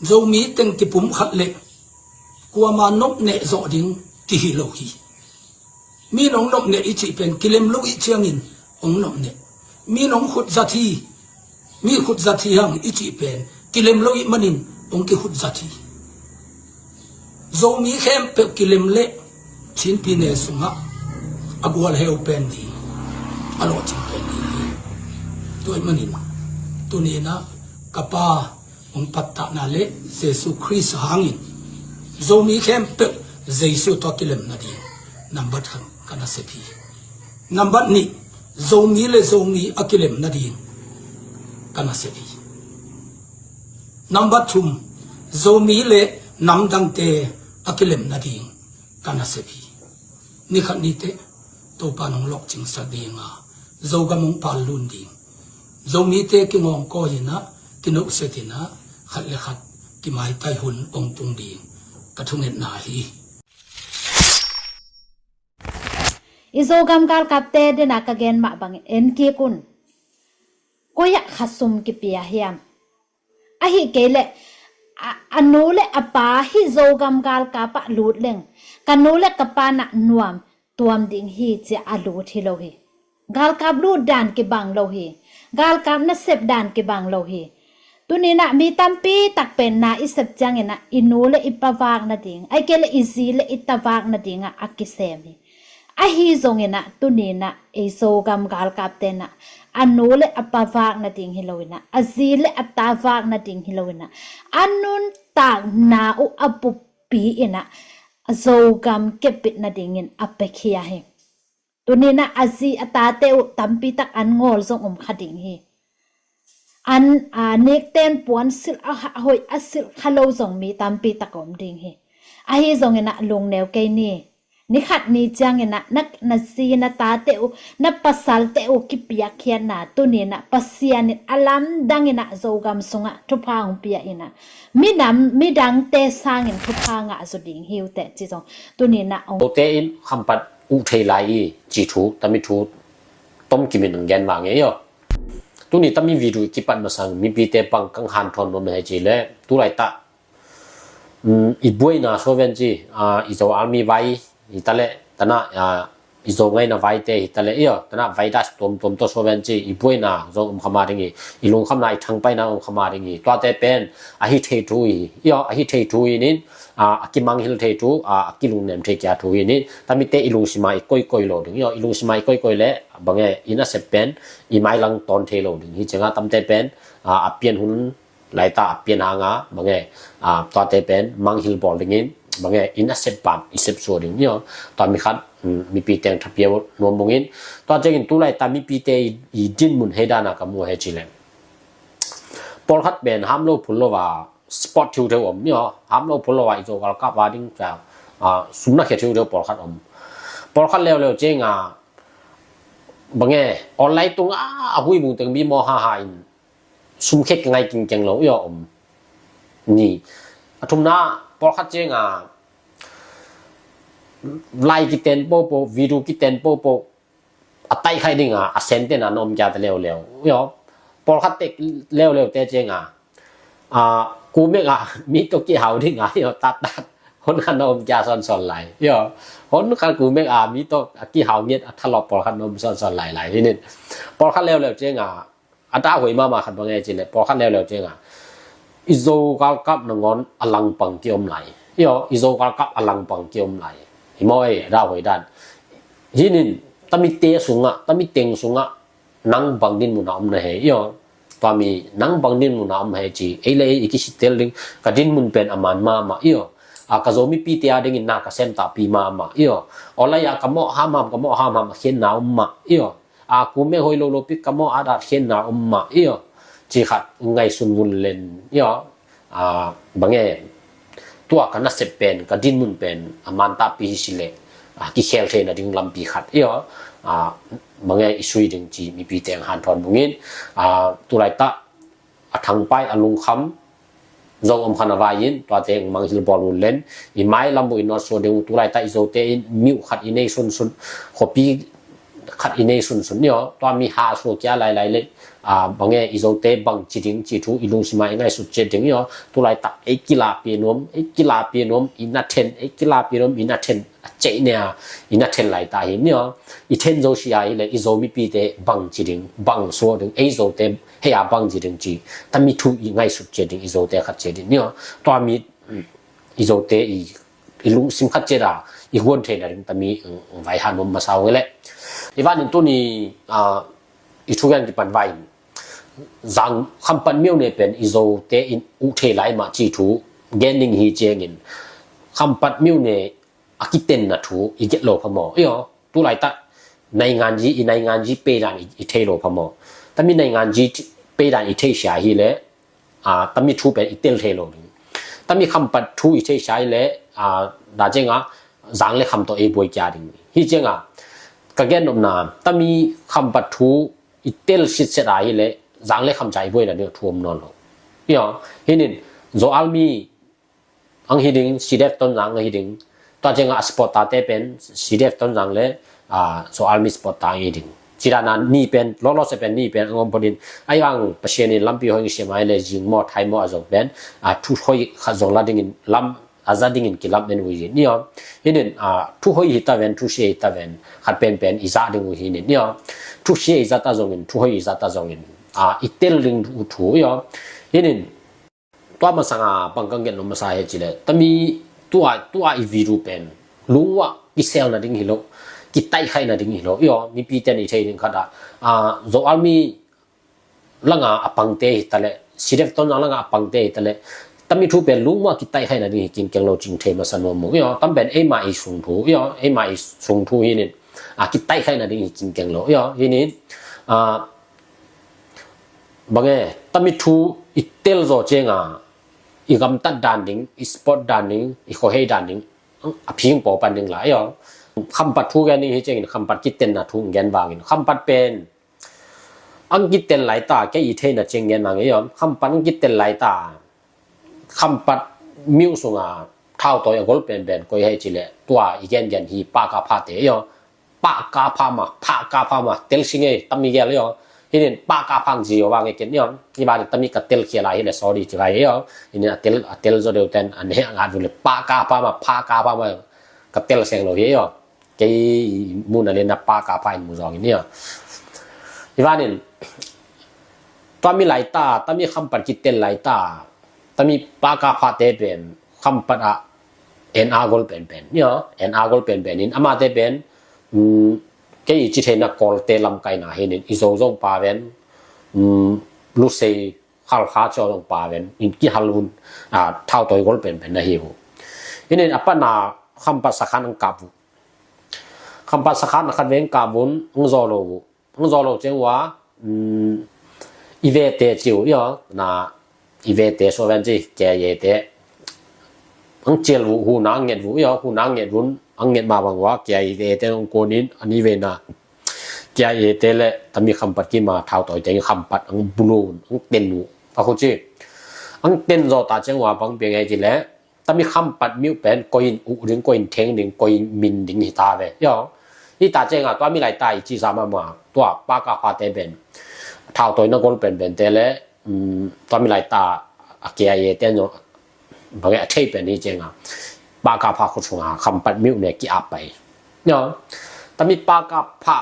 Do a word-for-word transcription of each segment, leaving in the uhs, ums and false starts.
Zomi teng kipum khat le kuama nopneh zawh ding kihi lo hi. Mi nong nopneh i cih pen kilem lo i ciangin hong nopneh. Mi nong khutzat hi, mi khutzat hi hang i cih pen kilem lo i manin hong kikhutzat hi. Zomi khempeuh kilem leh Chinpi ne sungah a gualheu pen ding, a lawhcing pen ding hi. Tua i manin tuninah ka pa hong pattahna le Jesu Khrist hangin Zomi khempeuh Jesu tawh a kilem nading nambat khat ka nasep hi. Nambat nih, Zomi le Zomi a kilem nading ka nasep hi. Nambat thum, Zomi le namdangte a kilem nading ka nasep hi. Nikhat niteh Topa nong lawhcingsak dinga Zogam hong pallun ding, Zomite kingawngkawi inah, kinohset inah, khat le khat kimaitai hun hong tung ding ka thungetna hi. I Zogam galkapte dena ka gen mah bangin en kik un. Koi-ah khasum kipia hiam? Ahi kei leh a, a nu le a pa hih Zogam galkap ah lut leng ka nu le ka pa nah nuam tuam ding hi, ci-a a lut hi lo hi. Galkap lut dan kibang lo hi. Galkap nasep dan kibang lo hi. Tuninah mi tampi tak pen na i sep cianginah i nu le i pa vak nading, ahi kei leh i zi le i ta vak nadingah a kisem hi. Ahi zonginah tuninah ei Zogam galkapte nah a nu le a pa vak nading hi loinah, a zi le a ta vak nading hi loinah, a nuntakna uh a buppi inah Zogam kepit nadingin a piakhia hi. Tuninah a zi a tate uh tampi tak an ngawl zong om kha ding hi. An, a, nikten puan silh a, a hoih a silh kha lo zong mi tampi tak om ding hi. Ahi zonginah lungneu kei ni. Nikhat ni cianginah na, na zi na tate uh, na pasalte uh kipiakkhiatna tuninah Pasian in a lamdanginah Zogam sungah thupha hong pia inah, minam midangte sangin thupha ngah zaw ding hi uh teh, ci zong tuninah hong. Zote in khampat uh thei lai i ci thu, tami thu tom kimin ang gen mah ngei aw. Tuni tami video i kipat masang mipite pang kang hanthawn nuam na hei ci le, tu laitah, um, i buaina so ven ci, ah, i Zo army vai hi ta le, tanah, ah, i Zo ngaina vaite hi ta le, i aw, tanah vai das tuamtuam tawh so ven ci, i buaina zong om kha ma ding hi, i lungkhamna i thangpaina om kha ma ding hi, tuate pen a hi thei thu hi, i aw, a hi thei thu hi nin, ah, a kimanghil thei thu, ah, a kilungnem thei kia thu hi nin, tamite i lungsima i koikoi lo ding, i aw, i lungsima i koikoi le, bange, i nasep pen i mailang tawn thei lo ding hi cianga tamte pen, ah, a pian hun laita a pian hanga bange, ah, tuate pen manghil bawl dingin bange, i nasep pan i sep sua ding, i aw, tua mi khat, um, mipi teng thapia nuam bungin, tua ciangin tu laita mipite i, i dinmun hei dana ka mu hei ci le, pawlkhat pen ham lo phul lo a sport thiutheu om, i aw, ham lo phul lo a i Zo galkap a ding ca, ah, sumna khia thiutheu pawlkhat om. Pawlkhat leuleu cianga bange, online tunga a hui bung teng bi maw haha in sum khek ngai kingkeng lo i aw om. Ni. A thumna, pawlkhat cianga lai kiten popo, video kiten popo, a taihkhai dinga a sentena na om kia ta leuleu, i aw. Pawlkhat tek leuleu te cianga, a, kumek a mi tawh kihau dinga, i aw, tattat hon khat na om kia sawnsawn lai, i aw. Hon khat kumek a mi tawh a kihau ngiat a thalawp pawlkhat na om sawnsawn lai lai hi nin. Pawlkhat leuleu cianga a ta hoi mama khat bange ci le, pawlkhat leuleu cianga i Zo galkap nangawn a langpang kiom lai, i aw, i Zo galkap a langpang kiom lai. Hi maw ei, a ta hoi dan hi nin, tamite sungah, tamiteng sungah nang bang dinmun a om na hei, i aw. Tua mi nang bang dinmun a om hei ci, ei le ei i kisitel ding, ka dinmun pen a man mama, i aw. A, ka Zo mipite a dingin na ka sem tahpi mama, i aw. Awlai a ka mawh hamham, ka mawh hamham a khenna om mah, i aw. A, kumek hoi lo lopi ka mawh a dat khenna om mah, i aw. Ci khat i ngaihsun vun len, i aw. A, bange, tua ka nasep pen, ka dinmun pen a man tahpi hi si le, a, kikhel theina ding lampi khat, i aw, a, bange i sui ding ci mipi teng hanthawn bungin, a, tu laitah a thangpai a lungkham zong om khan a vai in, tuate manghil bawl un len, i mai lam uh i nawt suah ding uh, tu laitah i Zote in mi uh khat i nei sunsun, khuapi khat i nei sunsun ni aw, tua mi ha sua kia lailai le, a, bang e, i Zote bang ci ding ci thu i lungsim ah i ngaihsut ciat ding ni aw. Tulaitak ei kilapi nuam, ei kilapi nuam i na then, ei kilapi nuam i na then a ceih ne a i na then laita hi ni aw. I then zo sia hi le i Zo mipite bang ci ding, bang sua ding, ei Zote hei a bang ci ding ci, tami thu i ngaihsut ciat ding i Zote khat ciat ding ni aw. Tua mi i Zote i, i lungsim khat ciat a i huan theihna ding tami vai ha nuam masa ung le. I vanin tuni, a, i thugen kipan vai in Zang Khampat miu ne pen i Zote in uh thei lai mah ci thu gen ding hi ciangin Khampat miu ne a kitenna thu i get lo pha maw? Iyo, tulaitak nainganji, i nainganji peidan i, i thei lo pha maw? Tami nainganji peidan i thei sia hi le, a, tami thu pen i tel thei lo ding. Tami Khampat thu i thei sia hi le, a, da cianga Zang le Kham tawh ei buai kia ding. Hi cianga ka gen nopna, tami Khampat thu i tel sitset a hi le Zang le Kham ca i buaina ding thu om nawn lo. Iyo, hinin Zo Army ang hi ding, C D F Tonzang ang hi ding. Tua cianga a supporter te pen C D F Tonzang le, a, Zo Army supporter ang hi ding. Cidana ni pen, lawlawse pen ni pen ang om photin, ai ang Pasian in lampi hoi ngi siam ai le zing maw, thai maw a zong pen, a, thu hoi khat zong la dingin lam, a za dingin kilam en uh hi ni aw. Hinin, a, thu hoi hi ta ven, thu sia hi ta ven, khat penpen i za ding uh hi ni aw. Thu sia i za ta zongin, thu hoi i za ta zongin, a, i tel ding uh thu hi aw. Hinin, tua masanga bang kang gen lo masa he cile. Tami tua, tua i video pen lungua kiselna ding hi lo, kitaihkhaihna ding hi lo. Iyo, mipi ten i thei ding khat a, a, Zo Army langa a pangte hi ta le, C D F Tonzang langa a pangte hi ta le, tami thu pen lungua kitaihkhaihna ding hi kingkeng lo cing thei masa nuam mu. Iyo, tam pen eima i sung thu, iyo, eima i sung thu hinin, a, kitaihkhaihna ding hi kingkeng lo. Iyo, hinin, a, bang e, tami thu i tel zaw cianga i gamtat dan ding, i support dan ding, i khuahei dan ding a phing pawpan ding lai aw. Khampat thu gen ding hi ciangin Khampat kitenna thu gen vangin Khampat pen ang kiten laita, kei i theina ciang gen vangin aw. Khampat ang kiten laita, Khampat miu sunga thautawi a gol penpen koi hei cile, tua i gengen hi Paka phate aw. Paka pha ma, Paka pha ma, tel sing ei, tami gel aw. Hinin Paka phang ji aw vang ei ken aw. Hi bani tami ka tel khia lai hi le sorry ci vai aw. Hinin a tel, a tel zo deu ten a ne a ngat vun le Paka pha ma, Paka pha ma, ka tel seng lo hi aw. Kei muna le na Paka pha in mu zong in aw. Hi banin tua mi laita, tami Khampat kiten laita, tami Paka phate pen Khampat a en a gol penpen ni aw, en a gol penpen in amate pen, um, kei i ci theina Kawlte lamkaina hinin i Zo zong pa ven, um, Lusei Khalkha Caw zong pa ven in kihal hun, a, thautawi gol penpen na hi uh. Hinin a pana Khampat sakhan ang kap uh. Khampat sakhan a khat ven kap un ang zaw lo uh. Ang zaw lo ciang ua, um, i vete ci uh aw, na i vete so ven ci, K I A te ang cial uh, huna ang nget uh aw, huna ang nget un, ang nget ma bang ua K I A te ang konin a ni vena K I A te le tami Khampat kima thautawi te Khampat ang bulu un, ang ten uh. A khu ci ang ten zaw ta ciang ua bang piang ei ci le, tami Khampat miu pen koi in uh ding, koi in theng ding, koi in min ding hi ta ve aw. Hi ta cianga tua mi laita i ci sa mama, tua Paka phate pen thautawi na gol penpen te le, um, tua mi laita a K I A te no bang e a thei pen hi cianga Paka pha khut sunga Khampat miu ne ki ap pai aw. Tami Paka pha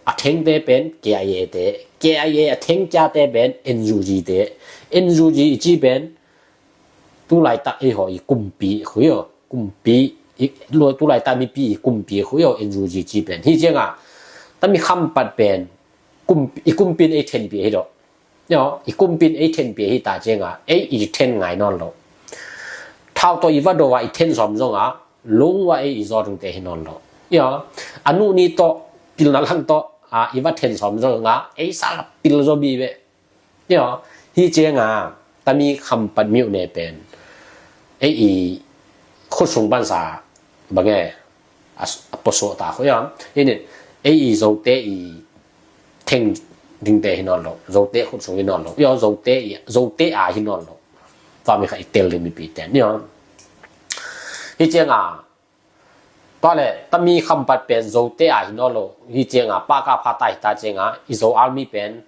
a thengte pen K I A te, K I A a theng kiate pen N U G te. N U G i ci pen tulaitak ei haw i kumpi khu aw, kumpi i, tulaitak mipi i kumpi khu aw, N U G ci pen. Hi cianga tami Khampat pen kumpi, i kumpi in ei thenpi hi daw. Aw, i kumpi in ei thenpi hi ta cianga ei i then ngai nawn lo. Thautawi i va do a i then sawm zonga lungua ei i zaw dingte hi nawn lo. Aw, a nu ni tawh pilna lang tawh, a, i va then sawm zonga ei sa la pil zaw bi ve. Aw, hi cianga tami Khampat miu ne pen ei i khut sung pansa bang e a, a posuah ta khu aw. Hinin ei i Zote i theng dingte hi nawn lo, Zote khut sung hi nawn lo. Aw, Zote i, Zote a hi nawn lo. Tua mi kha i tel ding mipi ten aw. Hi cianga Tua le tami Khampat pen Zote a hi nawn lo hi cianga, paka phata hi ta cianga, i Zo army pen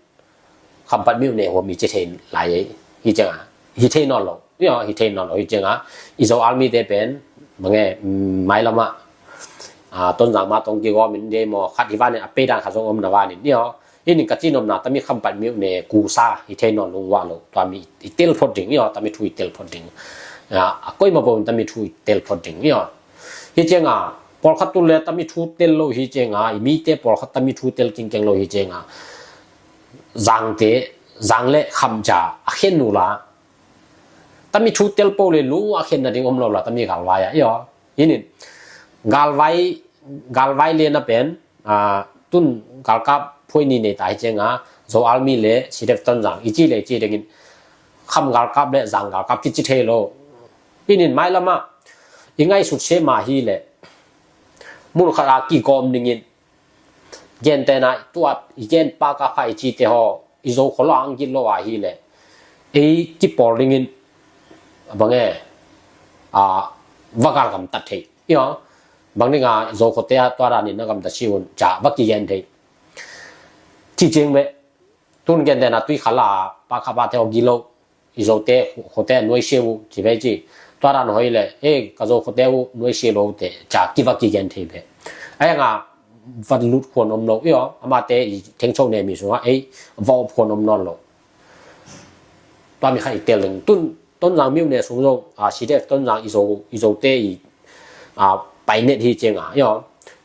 Khampat myone huam hi ci thei lai hi cianga, hi thei nawn lo, hi thei nawn lo hi cianga, i Zo army te pen mange, mailama Tonzang ma tong kigawm in dei maw, khat hi vanin a peidan khat zong om na vanin, hi ning ka ci nopna, tami Khampat myone kusa hi thei nawn lungwa lo, tua mi i tel phot ding, tami thu i tel phot ding. A koima bawm tami thu i tel phot ding. Hi cianga pawlkhat tu le tami thu tel lo hi cianga, i mite pawlkhat tami thu tel kingkeng lo hi cianga, Zangte, Zang le Kham ca a khen nula, tami thu tel po le lungwa a khen nading om lo la, tami galvai a, hi ning galvai, galvai le na pen tun galkap phuai ni nei ta hi cianga, Zo army le C D F Tonzang i ci le i ci dingin, Kham galkap le Zang galkap kici thei lo. Hi ning mailama i ngaihsut sema hi le mun khat a kigawm dingin, gentena tua i gen paka pha i cite haw i Zo kholo ang git lo a hi le, ei kipawl dingin bange, a va gal gamtat thei, bang dinga Zo khote a tua danin na gamtat si un ca va kigen thei. Ci ciang ve, tun gentena tui khala paka pha te haw gilo, i Zote khote nuaisia uh ci vei ci. Tua dan hoi le, e ka Zo khote uh nuaisia lo te ca kiva kigen thei ve. Ai nga vat lut khuan om lo, amate i thengcho ne mi sunga ei va op khuan om nawn lo. Tua mi kha i tel ding. Tun Tonzang myone sung zong, a C D F Tonzang i Zo, i Zote i a painet hi cianga,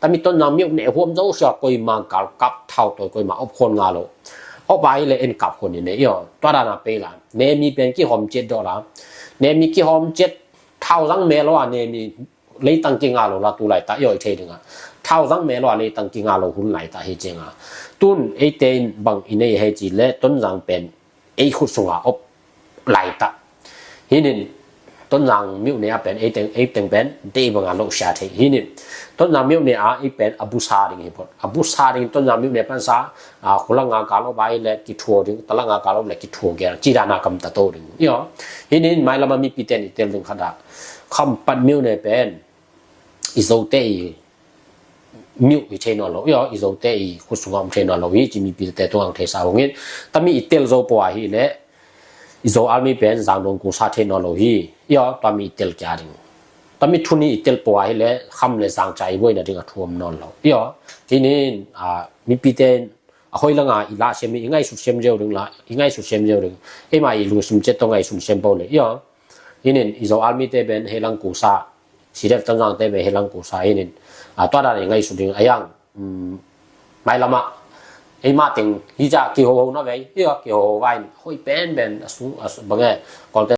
tami Tonzang myone huam zo sia, koima galkap thau toi koima op khuan nga lo. Op a hi le en kap khuan i ne, tua dana pei la. Ne mi pen kihawm ciat dawh la. Ne mi kihawm ciat, thau zang me lo a ne mi leitang kinga lo la tu laita, i thei dinga. Thau zang me lo a leitang kinga lo hun laita hi cianga. Tun eite in bang i nei hei ci le Tonzang pen ei khut sunga op laita. Hi ning Tonzang myone a pen ei teng, ei teng pen dei banga lo sia thei. Hi ning Tonzang myone a ei pen a busa ding hi phot. A busa ding Tonzang myone pansa, a khulanga galop a hi le kithuo ding, talanga galop le kithuo gel, ci dana gamta to ding. Hi ning mailama mipi ten i tel ding khata, Khampat myone pen i Zote i myo hi thei nawn lo, i Zote i khut sunga om thei nawn lo hi ci mipi te tung ang thei sa hongin, tami i tel zo po a hi le i Zo army pen Zang dong kusa thei nawn lo hi, tua mi i tel kia ding. Tami thu ni i tel po a hi le Kham le Zang ca i buaina ding a thu om nawn lo. Hi ning mipi te a hoi langa i la sem i ngaihsut sem zeu ding la, i ngaihsut sem zeu ding. Eima i lungsim ciat tawh ngaihsun sem po le, hi ning i Zo army te pen hei lang kusa, C D F Tonzang te pen hei lang kusa hi ning. A tua dan i ngaihsut ding a yang, mailama eima teng hi ca kihoho na vei, hi kihoho vain hoi pen pen a su, a su bange, kolte